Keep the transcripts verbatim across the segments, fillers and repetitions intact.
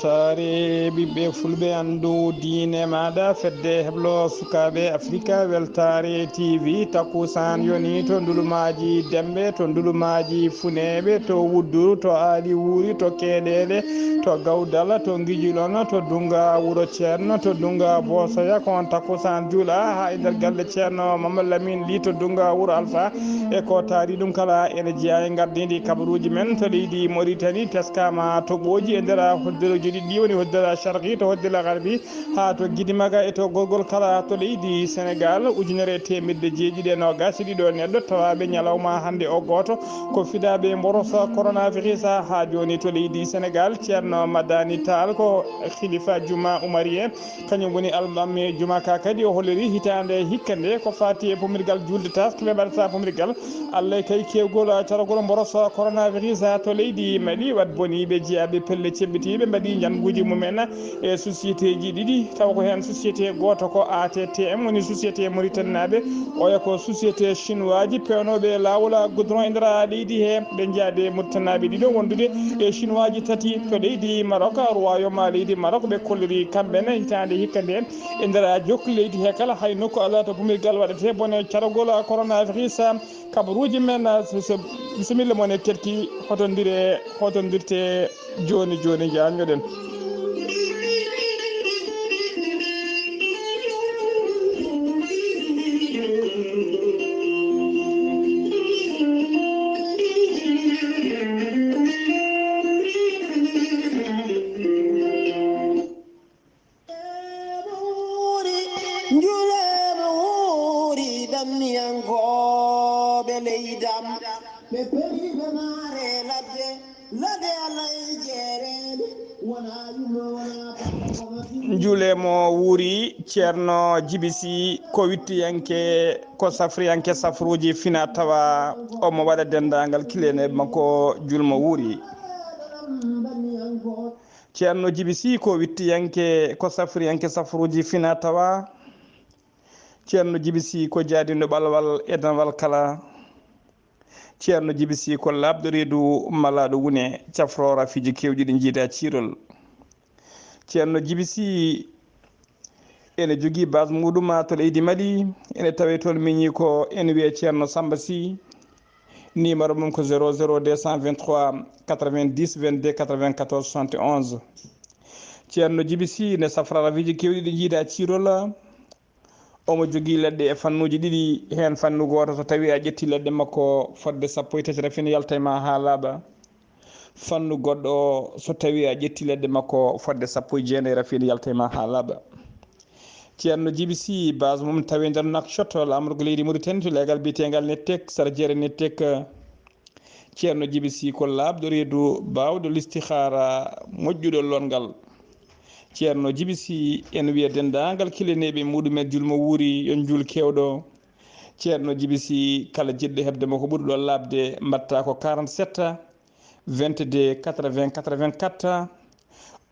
Weltaare ɓiɓɓe fulɓe, anndu diine maaɗa, fedde heblo sukaaɓe Afrika, Weltaare T V, takkusaan yoni to ndulumaaji Dembe, to ndulumaaji Funeeɓe, to Wuddu, to Aali Wuuri, to Keeɗeele, to Gawdala, to Ngijilon, to Dunga Wuro Ceerno, to Dunga Boosoya, ko on takkusaan juula haa e nder galle Ceerno Mamad Lamin Li to Dunga Wuro Alfa. E ko taari ɗum kala, ene jeyaa e ngardiindi kabaruuji men to leydi Moritani, teskaama toɓooji e nder hoddireeji ɗiɗi, woni hoddira Sharqi to hoddira Garbi, haa to Gidimaga e to gorgol kala to leydi Senegal. Ujunere e teemedde jeeɗiɗi e noogas e ɗiɗo neɗɗo tawaaɓe ñalawma hannde o gooto ko fidaaɓe mboros coronavirus haa jooni to leydi Senegal. Ceerno Madani Tall ko khalifa juma umarien, kañum woni almaami juma ka kadi. O holliri hitaande hikka nde ko faati e pumirgal julde taskiɓe mbaɗata pumirgal Allah kay kewgol carogol mboros coronavirus to leydi Mali. Wat boniiɓe jeyaaɓe pelle ceɓɓitiiɓe mbaɗi njannguuji mumen e société ji ɗiɗi, tawa ko heen société gooto ko A T T M, woni société Mauritanie naaɓe, oya ko société chinois ji pewnooɓe laawol goudron e nder leydi he. Ɓe njaade Mauritanie naaɓe ɗiɗo wondude e chinois ji tati to leydi Maroc, royaume leydi Maroc. Ɓe kolliri kamɓe ne hitaande hikka nde e nder jokki leydi he kala hay nokku alaa to pumirgal waɗete bone carogol coronavirus. Kabaruuji men, so, so, bisimilla mon e keɗki, hotondire, hotondirte jooni jooni, njaanjoɗen. Wuuri, njuleema wuuri, danniyankooɓe leydam, ɓe periiɓe maare ladde, ladde Alla e jeereende, wonaa yumma, wonaa baba, kono Njuleemo wuuri, Ceerno Jibi Si ko wittiyanke, ko safriyanke safruuji fina tawa, omo waɗa denndaangal kileneeɓe makko, julmo wuuri. Ceerno Jibi Si ko wittiyanke, ko safriyanke safruuji fina tawa. Ceerno Jibi Si ko jaadinɗo ɓalwal e danwal kala. Ceerno Jibi Si ko laaɓɗo reedu malaaɗo wune, cafroowo rafiiji keewɗi ɗi njiida ciirol. Ceerno Jibi Si ene jogii base muuɗum to leydi Mali, ene tawee toon miñi ko ene wiyee Ceerno Samba Si. Numéro mum ko zéro zéro deux cent vingt-trois quatre-vingt-dix vingt-deux quatre-vingt-quatorze soixante et onze. Ceerno Jibi Si ne safra rafiiji keewɗi ɗi njiida ciirol. Omo jogii leɗɗe e fannuuji ɗiɗi, heen fannu gooto so tawii a ƴettii leɗɗe makko fodde sappo e tati rafin yalta e ma haa laaɓa. Fannu goɗɗo o so tawii a ƴettii leɗɗe makko fodde sappo e jeenayi rafin yalta e ma haa laaɓa. Ceerno Jibi Si, base mum tawee nder Nouakchott, laamorgo leydi Mauritanie, to leegal biyeteengal Nettek, sara jeere Nettek. Ceerno Jibi Si ko laaɓɗo reedu, baawɗo listihaara, moƴƴuɗo lonngal. Ceerno Jibi Si ene wiya denndaangal kileneeɓe muuɗum en, julmo wuuri, yo njuul keewɗo. Ceerno Jibi Si, kala jiɗɗo heɓde mo ko ɓuri ɗo laaɓde, mbaɗta ko quarante-sept, vingt-deux, quatre-vingts, quatre-vingt-quatre.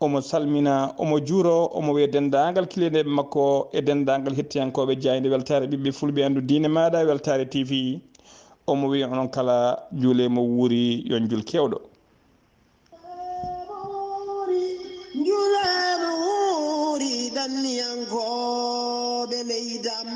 Omo salmina, omo juuro, omo wiya denndaangal kileneeɓe makko e denndaangal hettiyankooɓe jaaynde Weltaare Ɓiɓɓe Fulɓe, anndu diine maaɗa, Weltaare T V. Omo wiya onon kala, njuulee mo wuuri, yo njul keewɗo. Njuulee mo wuuri, danniyankooɓe leydam,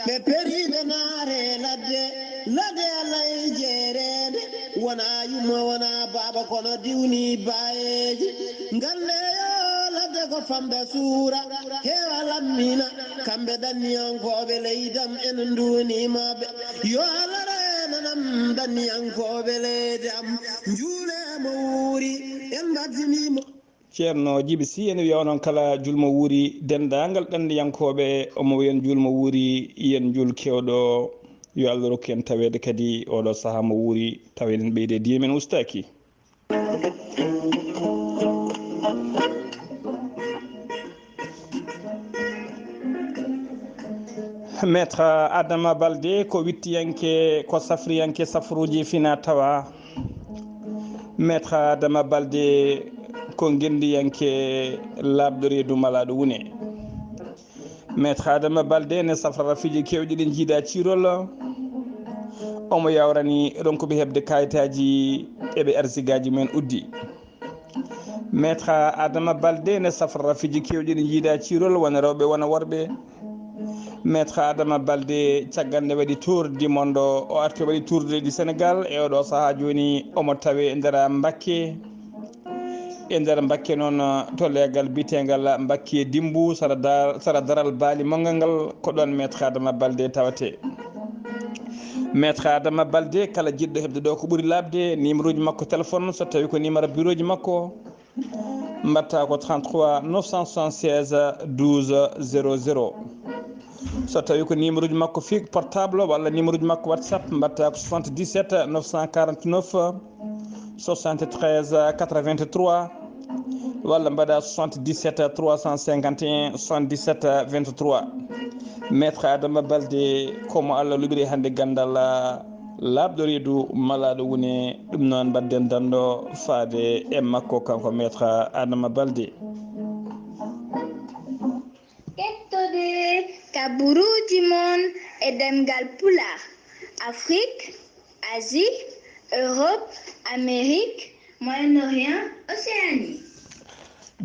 ɓe periiɓe naare ladde, ladde Alla e jeereende, wonaa yumma, wonaa baaba, kono diwni baayeeji. Ngannde yo ladde ko famɗa suura, heewa lammina, kamɓe danniyankooɓe leydam en nduunii maɓɓe. Yo Alla reenanam danniyankooɓe leydam, njuulee mo wuuri, en mbaddinii mo. Ceerno Jibi Si ene wiya onon kala, julmo wuuri, denndaangal ɗanniyankooɓe, omo wiya en julmo wuuri, yen njul keewɗo, yo Alla rokku en taweede kadi oɗo sahaa mo wuuri, tawa eɗen ɓeyde diine men ustaaki. Maître Adama Balde ko wittiyanke, ko safriyanke safruuji fina tawa. Maître Adama Balde ko ngenndiyanke laaɓɗo reedu malaaɗo wune. Maître Adama Balde ne safra rafiiji keewɗi ɗi njiida ciirol. Omo yawrani ronkuɓe heɓde kayitaaji eɓe arsigaaji mumen uddi. Maître Adama Balde ne safrata fiiji keewɗi ɗi jiida ciirol, wona rewɓe, wona worɓe. Maître Adama Balde, caggal nde waɗi tour du monde, o arti waɗi tour de, du Sénégal, e oɗo sahaa jooni omo tawe e nder Mbakke. E nder Mbakke noon, to leegal biyeteegal Mbakke Dimmbu, sara dar-, sara daral Baali Manngal ngal, ko ɗoon Maître Adama Balde tawate. Maître Adama Balde, kala jiɗɗo heɓde ɗo ko ɓuri laaɓde, numéro uji makko téléphone, so tawi ko numéro bureau ji makko, mbaɗta ko trente-trois neuf cent soixante-seize douze zéro zéro. So tawi ko numéro uji makko fixe portable walla numéro uji makko WhatsApp, mbaɗta ko soixante-dix-sept neuf cent quarante-neuf soixante-treize quatre-vingt-trois, walla mbaɗa soixante-dix-sept trois cent cinquante et un soixante-dix-sept vingt-trois. Maître Adama Balde, ko mo Allah luɓiri hannde ganndal laaɓɗo reedu malaaɗo wune, ɗum noon mbaɗden danndo faade e makko, kanko Maître Adama Balde. Kettode kaburuuji mon e ɗemngal Pulaar, Afrique, Asie, Europe, Amérique, Moyen-Orient, Océanie.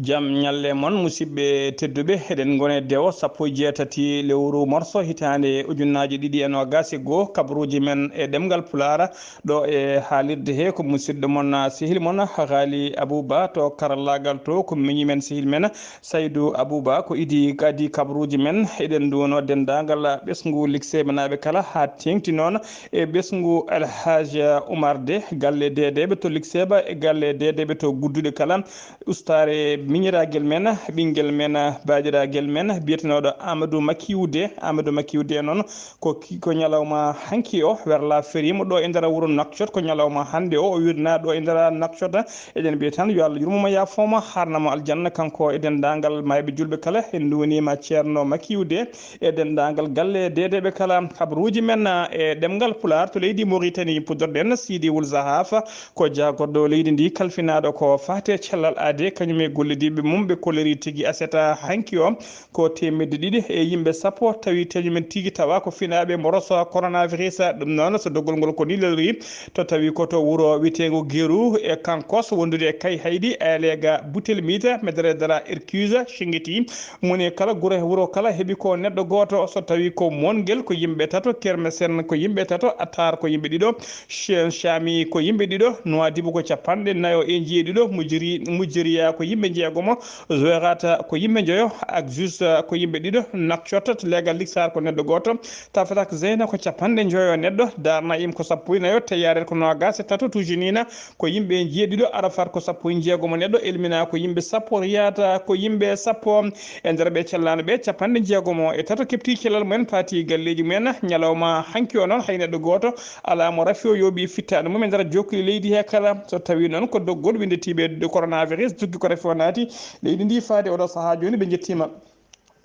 Jam ñalle mon, musidɓe tedduɓe, eɗen ngone dewo sappo e jeetati lewru morso hitaande ujunnaaji ɗiɗi e noogaas e goo, kabaruuji men e ɗemngal Pulaar, ɗo e haalirde he ko musidɗo mon, sehil mon, Haali Abouba, to karallaagal to ko miñi men, sehil men, Saydu Abouba, ko idi kadi kabaruuji men. Eɗen nduwno denndaangal ɓesngu likseeɓe naaɓe kala, haa teeŋti noon e ɓesngu Alhaaj Umar De, galle deedeeɓe to likseeɓe e galle deedeeɓe to gudduɗe kala. Ustaare miñiraagal men, ɓinngel men, baajiraagal men, biyetenooɗo Amadou Makiou De. Amadou Makiou De noon, ko ki-, ko ñalawma hanki o, werla feriima ɗo e nder wuro Nouakchott, ko ñalawma hannde o, o wirnaa ɗo e nder Nouakchott. Eɗen mbiya tan, yo Allah yurmo mo, yaafoo mo, haarna mo aljanna, kanko e denndaangal maayɓe juulɓe kala. En nduwaniima Ceerno Makiou De e denndaangal galle deedeeɓe kala. Kabaruuji men, eh, e ɗemngal Pulaar to leydi Mauritanie, puɗɗorɗen Sidi Wul Zahaf, ko jaagorɗo leydi ndi, kalfinaaɗo ko faati e cellal aadee, kañum e gollodiiɓe mum, ɓe kolliri tigi aset hanki o. Ko teemedde ɗiɗi e yimɓe sappo tawi kañumen tigi tawa ko finaaɓe mboros coronavirus. Ɗum noon, so doggol ngol ko ni lelri, to tawi ko to wuro wiyeteengo Geru e Kankos, wondude e Kayhayɗi, Alega, Butelmita, Medere Dara, Erkuse, Shingiti. Moni kala gure, wuro kala heɓi ko neɗɗo gooto. So tawi ko Mongel, ko yimɓe tato, Kermesen, ko yimɓe tato, Atar, ko yimɓe ɗiɗo, Shen Shami, ko yimɓe ɗiɗo, Nuwadibu, ko capanɗe nayo e jeeɗiɗo, Mujiri-, Mujiriya, ko yimɓe jeegomo, Zoerata ko yimɓe njoyo, Axus ko yimɓe ɗiɗo, Nouakchott, leegal Liksar ko neɗɗo gooto, Tafrak Zeyna ko capanɗe njoyo neɗɗo, Dar Naim ko sappo e nayo, Teyaret ko noogaas e tato, Tujinina ko yimɓe jeeɗiɗo, Arafat ko sappo e jeegomo neɗɗo, Elmina ko yimɓe sappo, Riyata ko yimɓe sappo. E nder ɓe cellaano ɓe, capanɗe jeegomo e tato keɓti cellal mumen, paati galleeji mumen. Ñalawma hanki o noon, hay neɗɗo gooto alaa mo rafi o yooɓi fittaandu mum e nder jokkuli leydi he kala. So tawii noon ko doggol winnditiiɓe coronavirus, joggi ko rafi o naati leydi ndi faade oɗo sahaa jooni, ɓe njettiima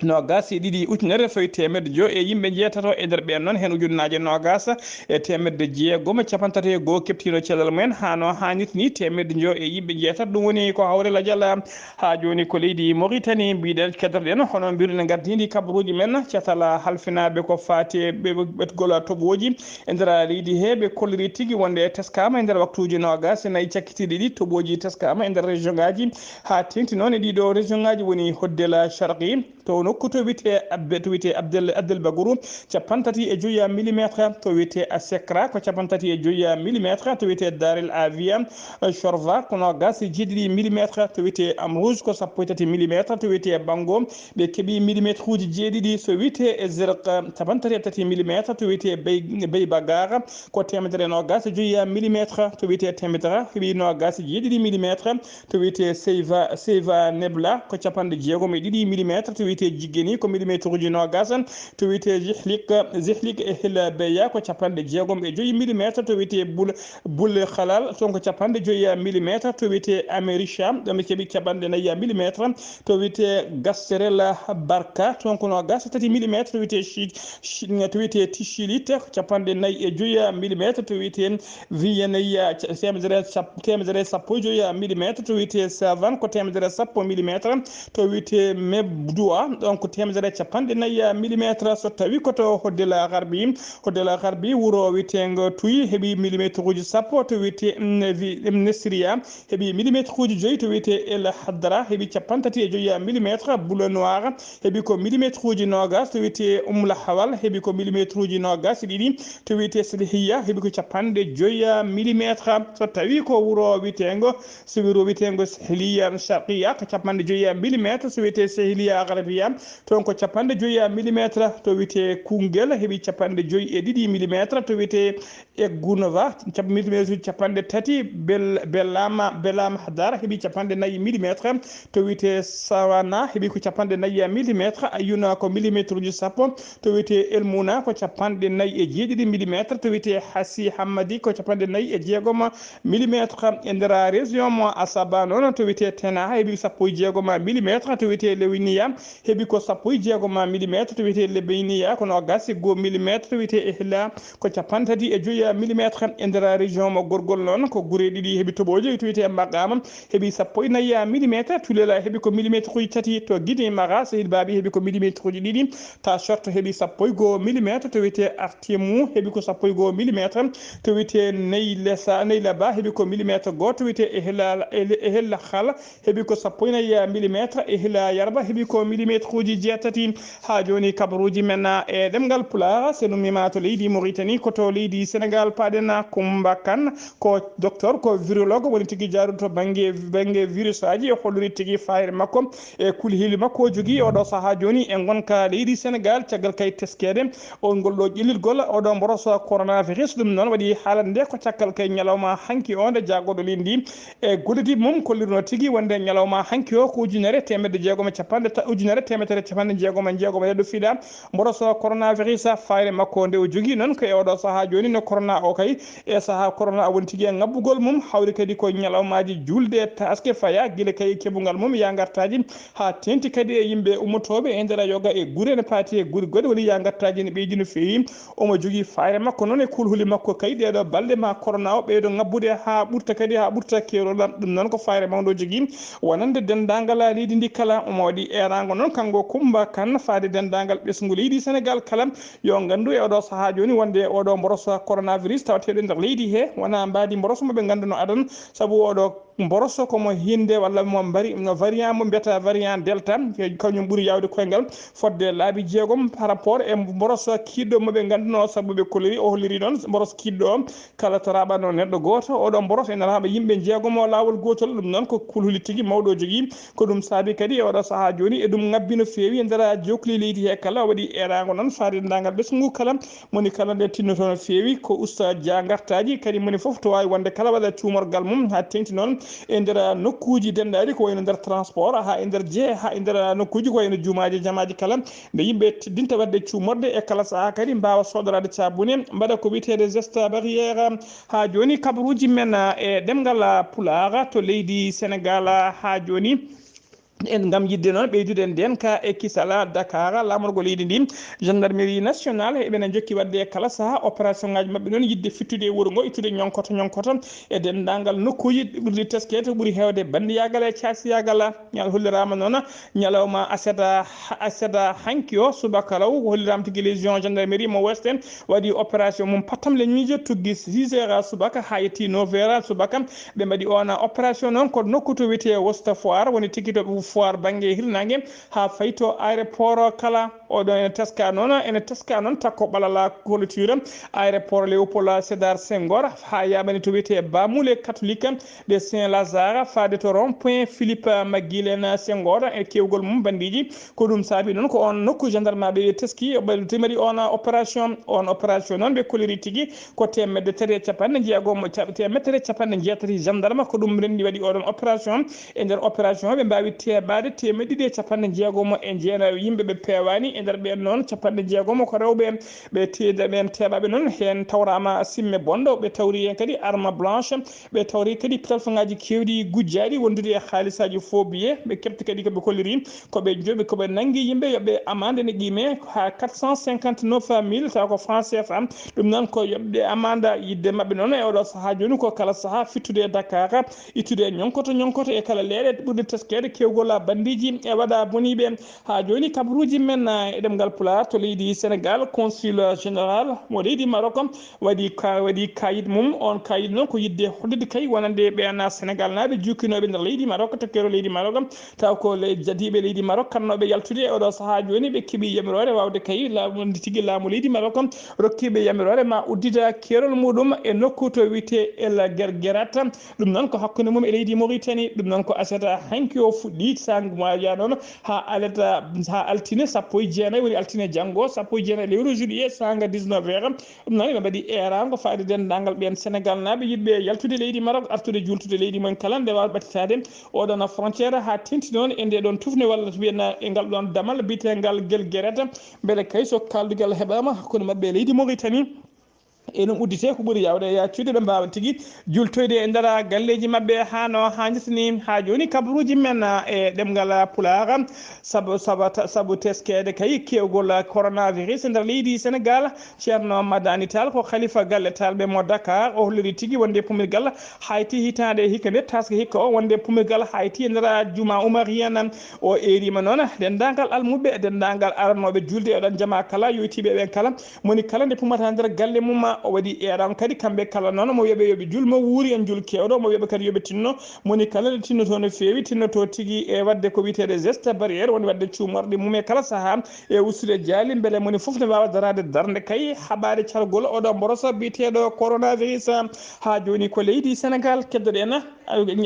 noogaas e ɗiɗi ujunere fawii teemedde joyo e yimɓe njeetato. E nder ɓeen noon, heen ujunnaaje noogaas e teemedde jeegom e capanɗe tati e goo keɓtiino cellal mumen. Haa no haanirta ni, teemedde joyo e yimɓe njeetato, ɗum woni ko hawre lajal. Haa jooni ko leydi Mauritanie mbiɗen, keddoɗen hono mbiruɗen ngardiindi kabaruuji men, catal halfinaaɓe ko faati e ɓe-, ɓetgol toɓooji e nder leydi he, ɓe kolliri tigi wonde teskaama e nder waktuuji noogaas e nayi cakkitiiɗi ɗi, toɓooji teskaama e nder région ngaaji, haa teeŋti noon e ɗiɗo région ngaaji woni Hoddela Sharqi, to nokku to wiyetee Abbe-, to wiyetee Abdel, Abdel Baguru, capanɗe tati e joyi millimétre, to wiyetee Asekra ko capanɗe tati e joyi millimétre, to wiyetee Darel Avia, Chorva ko noogaas e jeeɗiɗi millimétre, to wiyetee Amrouge ko sappo e tati millimétre, to wiyetee Bango ɓe keɓi millimétre uji jeeɗiɗi, so wiyetee e Zerk capanɗe tati e tati millimétre, to wiyetee Bey, Bey Bagara ko teemedere noogaas e joyi millimétre, to wiyetee Temedra heɓi noogaas e jeeɗiɗi millimétre, to wiyetee Seyva, Seyva Nebla ko capanɗe jeegom e ɗiɗi millimétre, to wiyetee Jiggeni ko millimétre uji noogaas, to wiyetee Zihlik, Zihlik e Hila Beya ko capanɗe jeegom e joyi millimétre, to wiyetee Bul, Bul Khalal toon ko capanɗe joyi millimétre, to wiyetee Americha ɗo ɓe keɓi capanɗe nayi millimétre, to wiyetee Gasterela Barka toon ko noogaas e tati millimétre, to wiyetee Chi-, Chi-, to wiyetee Tichilit ko capanɗe nayi e joyi millimétre, to wiyetee Viyeneya, ca-, teemedere sap-, teemedere sappo e joyi millimétre, to wiyetee Savan ko teemedere sappo millimétre, to wiyetee Mebdua Ɗon ko teemedere e capanɗe nayi millimetre. So tawi ko to Hoddel Garbi, Hoddel Garbi wuro wiyeteengo Tuy heɓi millimetre uji sappo, to wiyetee, mm, wi-, mm, Nesriya heɓi millimetre uji joyi, to wiyetee El Hadra heɓi capanɗe tati e joyi millimetre, Boule Noire heɓi ko millimetre uji noogas, to wiyetee Umla Hawal heɓi ko millimetre uji noogas e ɗiɗi, to wiyetee Selihiya heɓi ko capanɗe joyi millimetre. So tawi ko wuro wiyeteengo, so wuro wiyeteengo Sehliya Sharqiya ko capanɗe joyi millimetre, so wiyetee Sehliya Garbiya toon ko capanɗe joyi millimetre, to wiyetee Koungheul heɓi capanɗe joyi e ɗiɗi millimetre, to wiyetee Eggunova cap-, millimetre uji capanɗe tati, Bel-, Belama, Belama Hadar heɓi capanɗe nayi millimetre, to wiyetee Sawana heɓi ko capanɗe nayi millimetre, Ayuna ko millimetre uji sappo, to wiyetee Elmuna ko capanɗe nayi e jeeɗiɗi millimetre, to wiyetee Hasi Hammadi ko capanɗe nayi e jeegom millimetre. E nder région mo Asaba noon, to wiyetee Tena heɓi sappo e jeegom millimetre, to wiyetee Lewiniya heɓi ko sappo e jeegom millimetre, to wiyetee Lebeyniya ko noogas e goo millimetre, to wiyetee Ehla ko capanɗe tati e joyi millimetre. E nder région mo Gorgol noon ko gure ɗiɗi heɓi toɓooje, to wiyetee Maqama heɓi sappo e nayi millimetre, Tulela heɓi ko millimetre uji tati, to Gidi Maga Sehil Babi heɓi ko millimetre uji ɗiɗi, Tashorto heɓi sappo e goo millimetre, to wiyetee Artimu heɓi ko sappo e goo millimetre, to wiyetee Neylesa, Neylaba heɓi ko millimetre gooto, to wiyetee Ehla, Ehla Hal heɓi ko sappo e nayi millimetre, Ehla Yarba heɓi ko millimetre uji jeetati. Haa jooni kabaruuji men e ɗemngal Pulaar, so nummiima to leydi Mauritanie, ko to leydi Sénégal paaɗen. Kumba Kan ko docteur, ko virologue, woni tigi jaaruɗo to bannge, bannge virus aji, o holliri tigi faayre makko e kulhuli makko o jogii oɗo sahaa jooni e ngonka leydi Sénégal, caggal kay teskeede on ngol ɗo ƴellitgol oɗo mboroso coronavirus. Ɗum noon waɗi haalande ko caggal kay ñalawma hanki o nde jaagorɗo leydi ndi e gollidi mum kollirno tigi wonde ñalawma hanki o ko ujunere teemedde jeegom e capanɗe ta-, ujunere teemedere capanɗe jeegom e jeegom e ɗo fiɗa mboroso coronavirus. Faayre makko nde o jogii noon ko e oɗo sahaa jooni no corona o kay e sahaa corona o woni tigi e ŋabbugol mum, hawri kadi ko ñalawmaaji juulde e taaske faya gila kay e keɓungal mum ya ngartaaji haa teeŋti kadi e yimɓe ummotooɓe e nder yoga e gure ne paati e gure goɗɗe woni ya ngartaaji ne ɓeydi no feewi. Omo jogii faayre makko noon e kulhuli makko kay ɗeeɗo balɗe ma corona o ɓeydo ŋabbude haa ɓurta kadi haa ɓurta keerol. Ɗum noon ko faayre mawndo jogii wonande denndaangal leydi ndi kala. Omo waɗi eeraango noon kanngo Kumba Kan faade denndaangal ɓesngu leydi Sénégal kala yo nganndu e oɗo sahaa jooni wonde oɗo mboroso coronavirus tawateeɗo e nder leydi he wonaa mbaadi mboroso mo ɓe ngannduno adan, sabu oɗo mboroso ko mo hinde walla mo mbari, no variant mo mbiyata variant Delta, kañum ɓuri yaawde koyngal fodde laabi jeegom par rapport e mboroso kiiɗɗo mo ɓe ngannduno, sabu ɓe kolliri, o holliri noon mboroso kiiɗɗo o kala to raɓano neɗɗo gooto. Oɗo mboroso ene raɓa yimɓe jeegom o laawol gootol. Ɗum noon ko kulhuli tigi mawɗo o jogii. Ko ɗum saabi kadi e oɗo sahaa jooni e ɗum ŋabbi no feewi e nder jokkuli leydi he kala. O waɗi eeraango noon faade denndaangal ɓesngu kala moni kala nde tinnoto no feewi ko usta ja ngartaaji, kadi moni fof to waawi wonde kala waɗa cuumorgal mum haa teeŋti noon e nder nokkuuji denndaaɗi ko wayno nder transport haa e nder jehe haa e nder nokkuuji ko wayno juumaaji jamaaji kala nde yimɓe teddinta waɗde cuumorde e kala sahaa kadi mbaawa soodoraade caabune mbaɗa ko wiyeteede geste barrière. Haa jooni kabaruuji men e ɗemngal Pulaar to leydi Sénégal haa jooni. En ngam yiɗde noon ɓeydude ndeenka e kisal Dakar, laamorgo leydi ndi, gendarmerie nationale, eɓena njokki waɗde e kala sahaa opération ngaji maɓɓe noon yiɗde fittude e wuro ngo, ittude ñonkoto ñonkoto e denndaangal nokkuuji ɓurɗi teskeede, ɓuri heewde banndiyagal e caasiyagal. Ñal holliraama noon ñalawma asada, asada hanki o subaka law, holliraama tigi légion gendarmerie mo Ouest en waɗi opération mum pattam le nuit, tuggi six heures subaka haa yetti neuf heures subaka. Ɓe mbaɗi on opération noon ko nokku to wiyetee Ouest Foire, woni tigi to foire bannge hirnaange haa fayi to aéroport kala. Oɗo ene teska noon, ene teska noon takko ɓalala clôture aéroport Léopold Sédar Senghor haa yaaɓani to wiyetee Bamule Catholique de Saint Lazare faade to rond point Philippe Maguilène Senghor e kewgol mum banndiiji. Ko ɗum saabi noon ko on nokku gendarme ɓe teski ɓe mbaɗi on opération. On opération noon ɓe kolliri tigi ko teemedde tati e capanɗe jeegom, ca-, teemedde tati e capanɗe jeetati gendarme ko ɗum renndi waɗi oɗon opération. E nder opération ɓe mbaawi teeɓaade teemedde ɗiɗi e capanɗe jeegom e jeenayo yimɓe ɓe peewaani. E nder ɓeen noon, capanɗe jeegomo ko rewɓe, ɓe te-, nder ɓeen teeɓaaɓe noon, heen tawraama simme bonɗo, ɓe tawri heen kadi arme blanche, ɓe tawri kadi pelfangaaji keewɗi gujjaaɗi wondude e haalisaaji faux billets, ɓe keɓti kadi ko ɓe kolliri, ko ɓe njoɓi, ko ɓe nanngi yimɓe, yoɓɓe amande ene qimee haa quatre cent cinquante-neuf mille, tawa ko franc C F A. Ɗum noon ko yoɓde amande yiɗde maɓɓe noon e oɗo sahaa jooni ko kala sahaa fittude e Dakar, ittude e ñonkoto ñonkoto e kala leeɗe ɓurɗe teskeede keewgol bandiiji e waɗa boniiɓe. Haa jooni kabaruuji men, ah, e ɗemngal Pulaar to leydi Senegaal, consul général mo leydi Maroc waɗi ka-, waɗi kayit mum. On kayit noon ko yiɗde hoddude kay wonande ɓeen Senegaal naaɓe jukkinooɓe nder leydi Maroc, to keero leydi Maroc, taw ko le-, jadiiɓe leydi Maroc kannooɓe yaltude e oɗo sahaa jooni, ɓe keɓi yamiroore waawde kay laamu, tigi laamu leydi Maroc rokkiiɓe yamiroore ma uddita keerol muɗum e nokku to wiyetee El Guerguerat. Ɗum noon ko hakkunde mum e leydi Mauritanie. Ɗum noon ko aset hanki o fuɗɗi, sangmaja noon haa alata, haa altine sappo e jeenayi, woni altine janngo, sappo e jeenayi lewru juillet, sanga dix-neuf heures. Ɗum noon, ɓe mbaɗi eeraango faade denndaangal ɓeen Senegaal naaɓe yiɗɓe yaltude leydi Maroc, artude juultude leydi mum en kala, nde waawa ɓattitaade oɗon frontière haa teeŋti noon e nde ɗoon tufnde walla to mbiyen e ngal ɗoon damal biyeteengal Guelguereta, mbele kay so kaaldugal heɓaama hakkunde maɓɓe e leydi Mauritanie. E ɗum udditee ko ɓuri yaawde e yaacude, ɓe mbaawa tigi juultoyde e nder galleeji maɓɓe haa no haanirta ni. Haa jooni kabaruuji men, ah, e ɗemngal Pulaar, sabu, sabu, sabu teskeede kay keewgol coronavirus e nder leydi Senegaal. Ceerno Madani Tall ko halifa galle Tallɓe mo Dakar, o holliri tigi wonde pumirgal Hayti hitaande hikka nde, taske hikka o, wonde pumirgal Hayti e nder juma umariyan. O eeriima noon denndaangal almuɓɓe, denndaangal aranooɓe juulde e oɗon jama kala, yoytiiɓe ɓeen kala, moni kala nde pumata nder galle mum, o waɗi eeraango kadi kamɓe kala noon, mo wiyaɓe yo ɓe juul, mo wuuri en juul keewɗo, mo wiyaɓe kadi yo ɓe tinno, moni kala nde tinnoto no feewi, tinnoto tigi e waɗde ko wiyeteeɗe geste barrière, woni waɗde cuumorɗe mum e kala sahaa e ustude jaali, mbele moni fof ne waawa daraade darnde kay haɓaade cargol oɗo mboroso biyeteeɗo coronavirus. Haa jooni ko leydi Senegaal keddoɗen,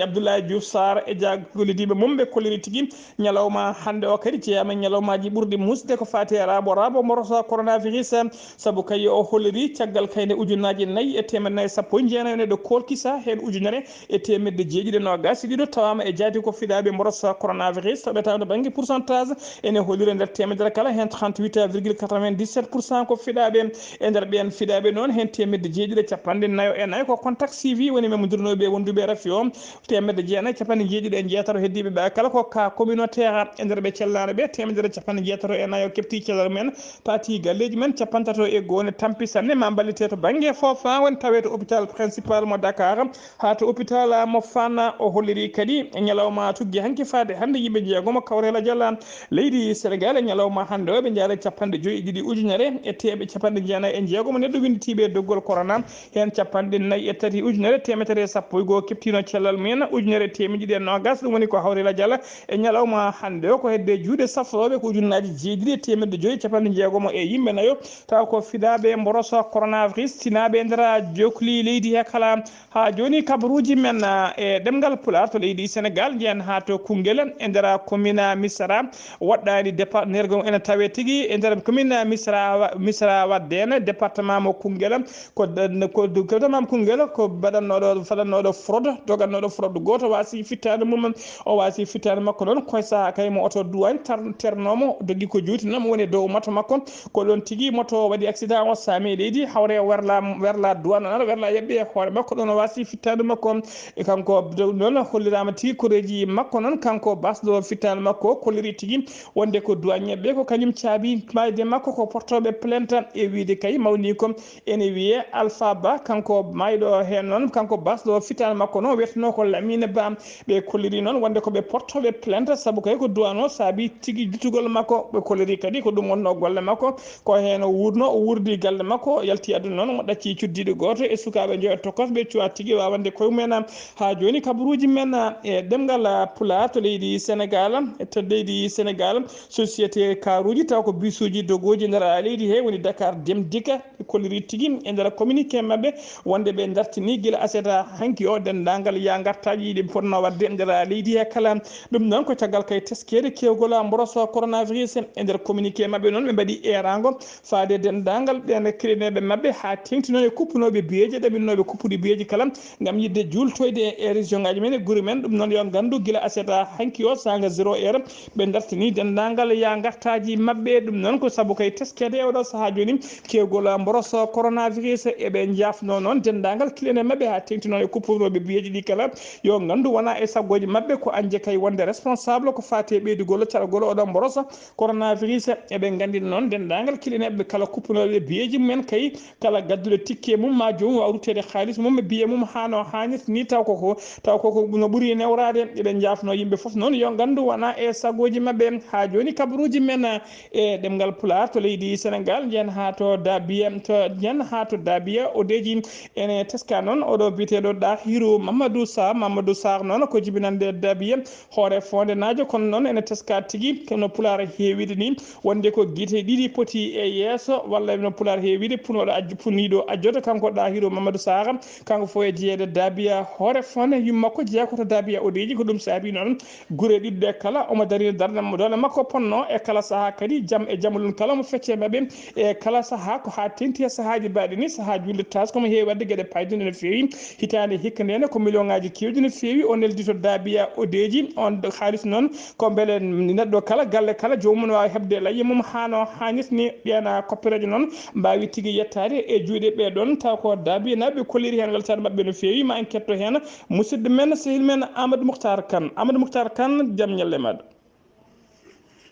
Abdoulaye Diouf Sarr e ja-, gollidiiɓe mum, ɓe kolliri tigi ñalawma hannde o kadi jeyaama e ñalawmaaji ɓurɗi muusde ko faati e raabo raabo mboroso coronavirus, sabu kay o holliri caggal kayne ujunnaaji nayi e teemedde nayi e sappo e jeenayi neɗɗo koolkisa, heen ujunere e teemedde jeeɗiɗi e noogaas e ɗiɗo tawaama e jaati ko fiɗaaɓe mboroso coronavirus, toɓetaama to bannge pourcentage ene holliri e nder teemedere kala heen trente-huit virgule quatre-vingt-dix-sept pour cent ko fiɗaaɓe. E nder ɓeen fiɗaaɓe noon, heen teemedde jeeɗiɗi e capanɗe nayo e nayo ko contact suivi, woni memondirnooɓe e wonduɓe e rafi o. Teemedde jeenayi e capanɗe jeeɗiɗi e jeetato heddiiɓe ɓe kala ko cas communautaire. E nder ɓe cellaano ɓe, teemedere e capanɗe jeetato e nayo keɓti cellal mumen, paati galleeji men, capantato e goo ne tampi sanne, ma mballite to bannge foofa, woni tawe to hôpital principal mo Dakar, haa to hôpital mo Fann. O holliri kadi e ñalawma tuggi hanki faade hannde yimɓe jeegomo kawrela jala leydi Senegaal e ñalawma hannde o, ɓe njaara capanɗe joyi e ɗiɗi ujunere e teeɓe capanɗe jeenayi e jeegomo neɗɗo winnditiiɓe e doggol corona. Heen capanɗe nayi e tati ujunere teemedere e sappo e goo keɓtiino cellal mumen, ujunere e teemedde ɗiɗi e noogaas, ɗum woni ko hawrila jala e ñalawma hannde o. Ko hedde juuɗe safrooɓe ko ujunnaaji jeeɗiɗi e teemedde joyi e capanɗe jeegomo e yimɓe nayo, tawa ko fiɗaaɓe mboroso coronavirus, tinaaɓe e nder jokli leydi he kala. Haa jooni kabaruuji men, ah, e ɗemngal Pulaar to leydi Senegaal, njeyen haa to Koungheul e nder commune Missirah, woɗɗaani départ, nergo ene tawee tigi e nder commune Missirah, Missirah Wadène, département mo Koungheul. Ko, ko département mo Koungheul ko baɗannooɗo, faɗannooɗo fraude, dogannooɗo fraude gooto waasi fittaandu mum. O waasi fittaandu makko noon, koye sahaa kay mo oto duwaañ tar-, ternoomo, dogi ko juuti noon, woni e dow moto makko. Ko ɗoon tigi moto o waɗi accident, o saami e leydi, hawre o werla, werla duwaañ, o nana werla yeɓɓe e hoore makko, ɗoon o waasi fittaandu makko. E kanko noon holliraama tigi koreeji makko noon, kanko baasɗo fittaandu makko, kolliri tigi wonde ko duwaañeeɓe ko kañum caabi maayde makko, ko portooɓe plainte e wiyde kay mawni ko ene wiyee Alpha Ba, kanko maayɗo heen noon, kanko baasɗo fittaandu makko noon, wiyeteno ko Lamine Ba. Ɓe kolliri noon wonde ko ɓe portooɓe plainte, sabu kay ko duwaañ o saabi tigi juttugol makko. Ɓe kolliri kadi ko ɗum wonnoo golle makko, ko heen o wuurnoo, o wuurdi galle makko, o yalti aduna noon, omo ɗacci cuddiiɗo gooto e sukaaɓe njoyo tokosɓe cuwa tigi waawande koye mumen. Haa jooni kabaruuji men e ɗemngal Pulaar to leydi Senegaal, to leydi Senegaal, société karuuji taw ko bisuuji dogooji nder leydi he woni Dakar Dem Dikk, ɓe kolliri tigi e nder communiqué maɓɓe wonde ɓe dartini gila aset hanki o denndaangal ya ngartaaji ɗi ɓe potnoo waɗde e nder leydi he kala. Ɗum noon ko caggal kay teskeede keewgol mboroso coronavirus. E nder communiqué maɓɓe noon ɓe mbaɗi eeraango faade denndaangal ɓeen keɗineeɓe maɓɓe haa teeŋti noon e kuppunooɓe biyeeji, ɗaɓɓinnooɓe kuppude biyeeji kala, ngam yiɗde juultoyde e région ngaaji men, e gure men. Ɗum noon, yo nganndu, gila aset haa hanki o saanga zéro heure, ɓe dartini denndaangal yaa ngartaaji maɓɓe. Ɗum noon ko sabu kay teskeede e oɗo sahaa jooni, keewgol mboros coronavirus. Eɓe njaafnoo noon denndaangal kiliyan'en maɓɓe haa teeŋti noon e kuppunooɓe biyeeji ɗi kala, yo nganndu, wonaa e saggooji maɓɓe, ko añde kay wonde responsable ko faati e ɓeydugol caɗagol oɗo mboros coronavirus. Eɓe nganndina noon denndaangal kiliyan'en maɓɓe kala kuppunooɓe biyeeji mumen kay, kala gadduɗo tikke mum maa joomum waawa rutteede haalis mum e biye mum haa no haanirta ni, taw koko, taw koko no ɓuri newraade. Eɓe njaafnoo yimɓe fof noon yo nganndu, wonaa e saggooji maɓɓe. Haa jooni kabaruuji men e ɗemngal Pulaar to leydi Senegaal, njehen haa to Dabiya, to, njehen haa to Dabiya Odeji. Ene teska noon oɗo biyeteeɗo Ɗahiru Mamadou Sarr, Mamadou Sarr noon ko jibinannde Dabiya, hoore foondenaajo, kono noon ene teska tigi, kono Pulaar heewiide ni, wonde ko gite ɗiɗi poti e yeeso, walla no Pulaar heewiide, punooɗo ajjo-, puniiɗo ajjoto, kanko Ɗahiru Mamadou Sarr, kanko fof e jeyeede Dabiya hoore fonde, yumma makko jeyaa ko to Dabiya Odeji. Ko ɗum saabi noon gure ɗiɗi ɗe kala omo darina darnde mo, doole makko ponno e kala sahaa, kadi jam e jamalun kala mo fecce maɓɓe e kala sahaa, ko haa teeŋti e sahaaji mbaɗi ni, sahaa julde taas ko mo heewi waɗde geɗe payɗunɗe no feewi. Hitaande hikka nde ne ko million ŋaaji keewɗi no feewi, o neldi to Dabiya Odeji. On haalis noon ko mbele neɗɗo kala, galle kala, joomum ne waawa heɓde layya mum haa no haanirta ni. Ɓeya koppereejo noon mbaawi tigi yettaade e juuɗe ɓee ɗoon, taw ko Dabiyanaaɓe kolliri heen weltaare maɓɓe no feewi. Ma en ketto heen musidɗo men, sehil men Amadou Moukhtar Kane. Amadou Moukhtar Kane, jam ñalle maaɗa.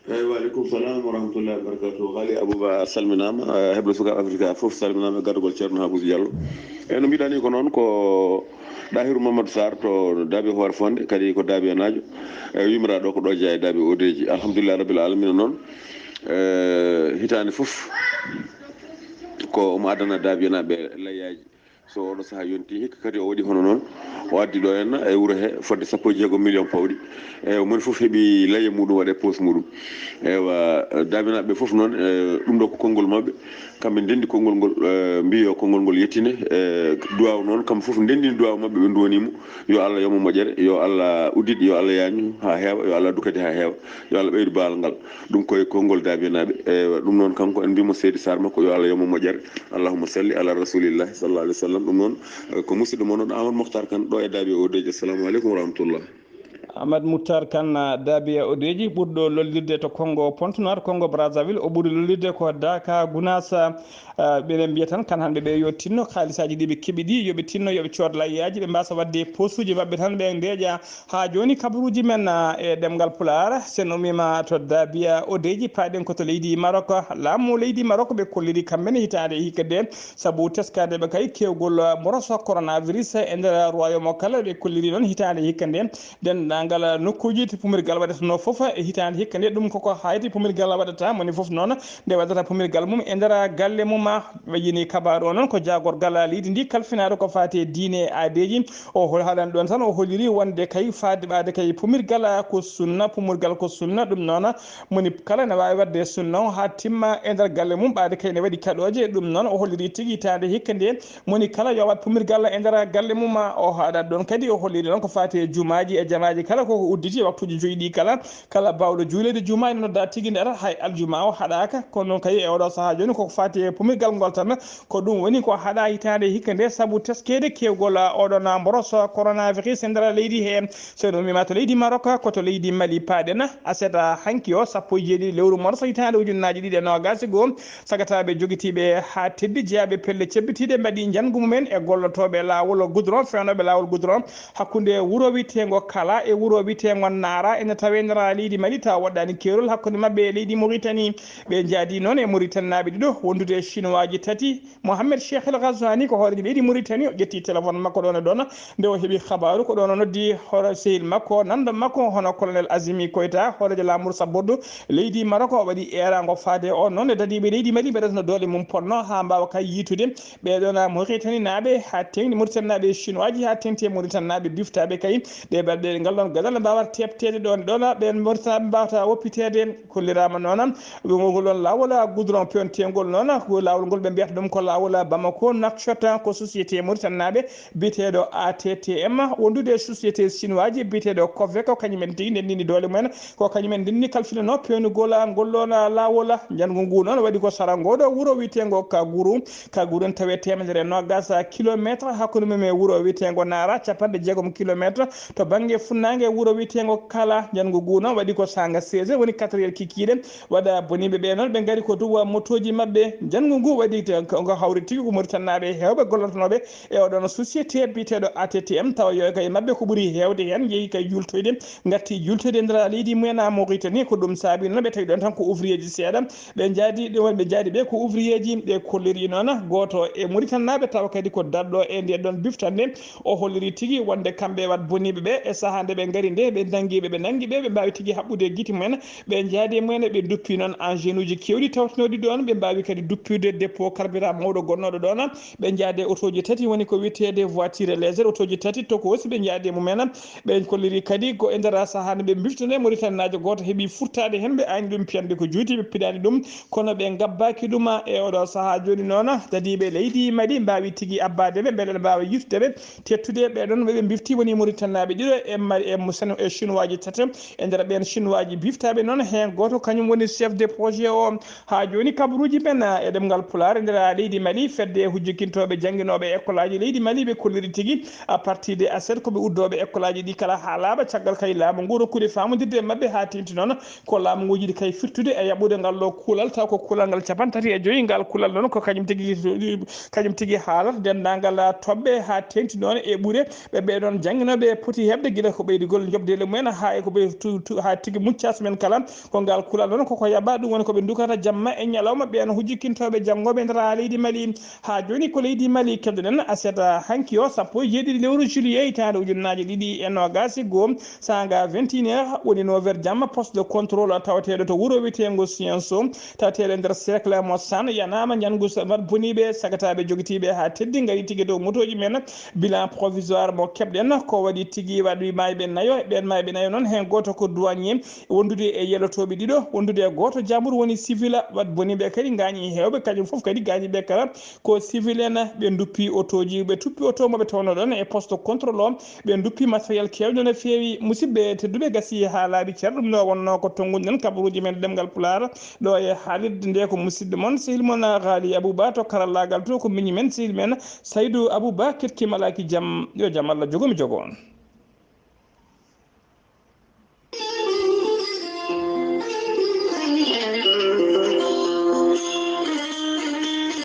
Eyi, wa aleykum salam wa rahmatullahi wa barakatuh. Haali Abouba, a salminaama, eh, heblo sukaaɓe Afrika fof salminaama e gardagol Ceerno Habuusu Diallo. E no mbiɗa ni ko noon, ko Ɗahiru Mamadou Sarr to Dabiya hoore fonde, kadi ko Dabiyanaajo. E yummira ɗo ko ɗo jeyaa e Dabiya Odeji. Alhamdulillahi Rabbil Alamina noon. Eh, hitaande fof ko omo addana Dabiyanaaɓe layyaaji. So oɗo sahaa yonti hikka kadi o waɗi hono noon, o addi ɗo henna e wuro he fodde sappo e jeego million pawɗi. E moni fof heɓi layya muɗum waɗa e poos muɗum. Ewa, Dabiyanaaɓe fof noon, e ɗum ɗo ko konngol maɓɓe. Kamɓe ndenndi konngol ngol, e, mbiyo konngol ngol yettine. E duwaaw noon, kamɓe fof ndenndini duwaaw maɓɓe, ɓe nduwanii mo. Yo Allah yoɓ mo moƴƴere, yo Allah uddit, yo Allah yaañu haa heewa, yo Allah addu kadi haa heewa, yo Allah ɓeydu baalal ngal. Ɗum koye konngol Dabiyanaaɓe. E ɗum noon kanko en mbiyii mo Seydi Sarr makko, yo Allah yoɓ mo moƴƴere. Allahumma salli ala rasulillahi sallallahu alaihi wa sallam. Ɗum noon, eh, ko musidɗo mon on Amadou Mokhtar Kane ɗo e Dabiya Odeji. Assalamu aleykum wa rahmatullah. Amadou Mokhtar Kane, ah, Dabiya Odeji, ɓurɗo lollirde to Kongo Pontenoir, Kongo Brazzaville. O ɓuri lollirde ko Daka, Gounass, ah, ɓeɗen mbiya tan kan hannde ɓe yo tinno haalisaaji ɗi ɓe keɓi ɗi, yo ɓe tinno, yo ɓe cood layyaaji, ɓe mbasa waɗde posuuji maɓɓe tan, ɓe ndeeƴa. Haa jooni, kabaruuji men, ah, e ɗemngal Pulaar, so en ummiima to Dabiya Odeji, paaɗen ko to leydi Maroc. Laamu leydi Maroc ɓe kolliri kamɓe ne hitaande hikka nde, sabu teskaade ɓe kay keewgol, ah, mboros coronavirus e nder royaume o kala. Ɓe kolliri noon hitaande hikka nde, denndaangal nokkuuji to pumirgal waɗatanoo fof e hitaande hikka nde. Ɗum koko hayti pumirgal waɗata, moni fof noon nde waɗata pumirgal mum e nder galle mum. Ɓe yini kabaaru o noon ko jaagorgal leydi ndi kalfinaaɗo ko faati e diine e aadeeji. O hol-, haalani ɗoon tan, o holliri wonde kay faade ɓaade kay pumirgal ko sunna, pumurgal ko sunna. Ɗum noon, moni kala ne waawi waɗde sunna o haa timma e nder galle mum, ɓaade kay ne waɗi kaɗooje. Ɗum noon, o holliri tigi hitaande hikka nde, moni kala yo waɗ pumirgal e nder galle mum. O haalani ɗoon kadi, o holliri noon ko faati e jumaaji e jamaaji kala, ko ko udditi e waktuuji joyi ɗi kala. Kala baawɗo juuleede juuma ene nodda tigi nder, hay aljuma o haɗaaka. Kono noon kay e oɗo sahaa jooni koko faati e pumirgal ngol tan, ko ɗum woni ko haɗa hitaande hikka nde sabu teskeede keewgol oɗon mboros coronavirus e nder leydi he. So en ummiima to leydi Maroc, ko to leydi Mali paaɗen. Aset hanki o, sappo e jeeɗiɗi lewru mars hitaande ujunnaaji ɗiɗi e noogaas e goo, sagataaɓe jogitiiɓe haa teddi, jeyaaɓe pelle cebbitiiɗe, mbaɗi njanngu mumen e gollotooɓe laawol goudron, feewnooɓe laawol goudron, hakkunde wuro wiyeteengo Kala e wuro wiyeteengo Naara, ene tawee nder leydi Mali, tawa woɗɗaani keerol hakkunde maɓɓe e leydi Mauritanie. Ɓe njaadi noon e Mauritanie naaɓe ɗiɗo wondude e Chinois ji tati. Mohamed Cheikh El Ghazouani ko hooreejo leydi Mauritanie, o ƴetti téléphone makko ɗoon e ɗoon. Nde o heɓi kabaaru, ko ɗoon o noddi hoore sehil makko, nanndo makko, hono Colonel Azimi Koita, hooreejo laamu sabbordu leydi Maroc, o waɗi eeraango faade e oon noon e dadiiɓe leydi Mali, mbeɗa no doole mum ponno haa mbaawa kay yiitude. Ɓee ɗoon Mauritanie naaɓe haa teeŋti, Mauritanie naaɓe e Chinois ji haa teeŋti e Mauritanie naaɓe biftaaɓe kay ɗe balɗe, ngal ɗoon Gadal no mbaawata teɓteede ɗoon ɗoon, ɓeen Mauritanie ɓe mbaawata woppiteede. Kolliraama noon ngol ɗoon laawol goudron pewnteengol noon, ko laawol ngol ɓe mbiyata ɗum ko laawol Bamako Nouakchott, ko société mauritanaaɓe biyeteeɗo A T T M, wondude e société chinoiseji biyeteeɗo Covec, ko kañum en tigi ndendini doole mumen, ko kañum en ndenni kalfinanoo pewnugol ngol ɗoon laawol. Njanngu nguu noon waɗi ko sara ngoo ɗoo wuro wiyeteengo Kaguru. Kaguru ene tawee teemedere e noogaas kilometre hakkunde mum e wuro wiyeteengo Nara, capanɗe jeegom kilometre to bannge funnaange wuro wiyeteengo Kala. Njanngu nguu noon waɗi ko saanga seize heures, woni quatre heures kikiiɗe. Waɗa boniiɓe ɓee noon, ɓe ngari ko duwa motooji maɓɓe. Njanngu nguu waɗi te-, ko, ko hawri tigi ko Mauritanie naaɓe heewɓe gollotonooɓe e oɗon société biyeteeɗo A T T M, tawa yo e kay maɓɓe ko ɓuri heewde heen yehi kay jultoyde, ngatti jultoyde e nder leydi mumen a Mauritanie. Ko ɗum saabi noon ɓe tawi ɗoon tan ko ouvrier ji seeɗa. Ɓe njaadi, ɓe wonɓe njaadi ɓe ko ouvrier ji. Ɓe kolliri noon gooto e Mauritanie naaɓe, tawa kadi ko daɗɗo e ndee ɗoon biftannde. O holliri tigi wonde kamɓe wat boniiɓe ɓe, e sahaa nde ɓe ngari nde, ɓe nanngi ɓe, ɓe nanngi ɓe, ɓe mbaawi tigi haɓɓude gite mumen. Ɓe njaadi e mumen, ɓe nduppi noon engine uji keewɗi tawtonooɗi ɗoon, ɓe mbaawi kadi duppirde dépôt carburant mawɗo gonnooɗo ɗoon. Ɓe njaadi e otooji tati, woni ko wiyeteede voiture légère, otooji tati tokoosi, ɓe njaadi e mumen. Ɓe kolliri kadi ko e nder sahaa nde ɓe mbiftunoo, Mauritanie naajo gooto heɓi furtaade heen, ɓe ayni ɗum piyande ko juuti, ɓe pinaani ɗum, kono ɓe ngabbaaki ɗum. E oɗo sahaa jooni noon, dadiiɓe leydi Mali mbaawi tigi abbaade ɓe, mbele ene mbaawa yiftude ɓe, teettude ɓee ɗoon ɓe ɓe mbifti woni Mauritanie naaɓe ɗiɗo e Mali, e mo-, seno-, e chinoiseji tati. E nder ɓeen chinoiseji biftaaɓe noon, heen gooto kañum woni chef de projet o. Haa jooni kabaruuji men, e ɗemngal Pulaar, e nder leydi Mali, fedde hujjikintooɓe jannginooɓe e ekkolaaji leydi Mali, ɓe kolliri tigi à partir de aset ko ɓe uddooɓe ekkolaaji ɗi kala haa laaɓa, caggal kay laamu ngu rokkude faamondirde e maɓɓe haa teeŋti noon ko laamu ngu yiɗi kay firtude e yaɓɓude ngal ɗo kuulal, taw ko kuulal ngal cappanɗe tati e joyi. Ngal kuulal noon ko kañum tigi, kañum tigi haalata denndaangal toɓɓe haa teeŋti noon e ɓure ɓe ɓee ɗoon jannginooɓe poti heɓde, gila ko ɓeydugol njoɓdi leydi mumen haa e ko ɓe tu-, tu-, haa tigi mucca semaine kala. Ko ngal kuulal noon koko yaɓa, ɗum woni ko ɓe ndukata jamma e ñalawma ɓeen hujjikintooɓe janngooɓe e nder leydi Mali. Haa jooni ko leydi Mali keɓdoɗen aset hanki o, sappo e jeeɗiɗi lewru juillet hitaande ujunnaaje ɗiɗi e noogaas e goo, saanga vingt et une heures, woni neuf heures jamma, poste de contrôle tawateeɗo to wuro wiyeteengo Sienso, tawateeɗo e nder cercle mo San, yanaama ñanngu sa-, mat boniiɓe, sagataaɓe jogitiiɓe haa teddi, ngari tigi dow motooji men. Bilan provisoire mo keɓɗen ko waɗi tigi waɗi maayɓe nayo, e ɓeen maayɓe nayo noon, heen gooto ko douanier, wondude e yelotooɓe ɗiɗo, wondude e gooto jaambur woni civil, wat boniiɓe kadi ngaañi heewɓe, kañum fof kadi gaañiiɓe kala ko civil en. Ɓe nduppi otooji, ɓe tuppi oto mo ɓe tawno ɗoon e poste contrôle o, ɓe nduppi matériel keewɗo no feewi. Musidɓe tedduɓe, gasi haa laaɓi cer, ɗum ɗo wonnoo ko tonnguɗen kabaruuji men ɗemngal Pulaar ɗo e haalirde nde. Ko musidɗo mon, sehil mon Ghali Abouba to karallaagal to, ko miñi men, sehil men Saydou Abouba, ketki malaaki jam, yo jam Allah jogo mi jogo on.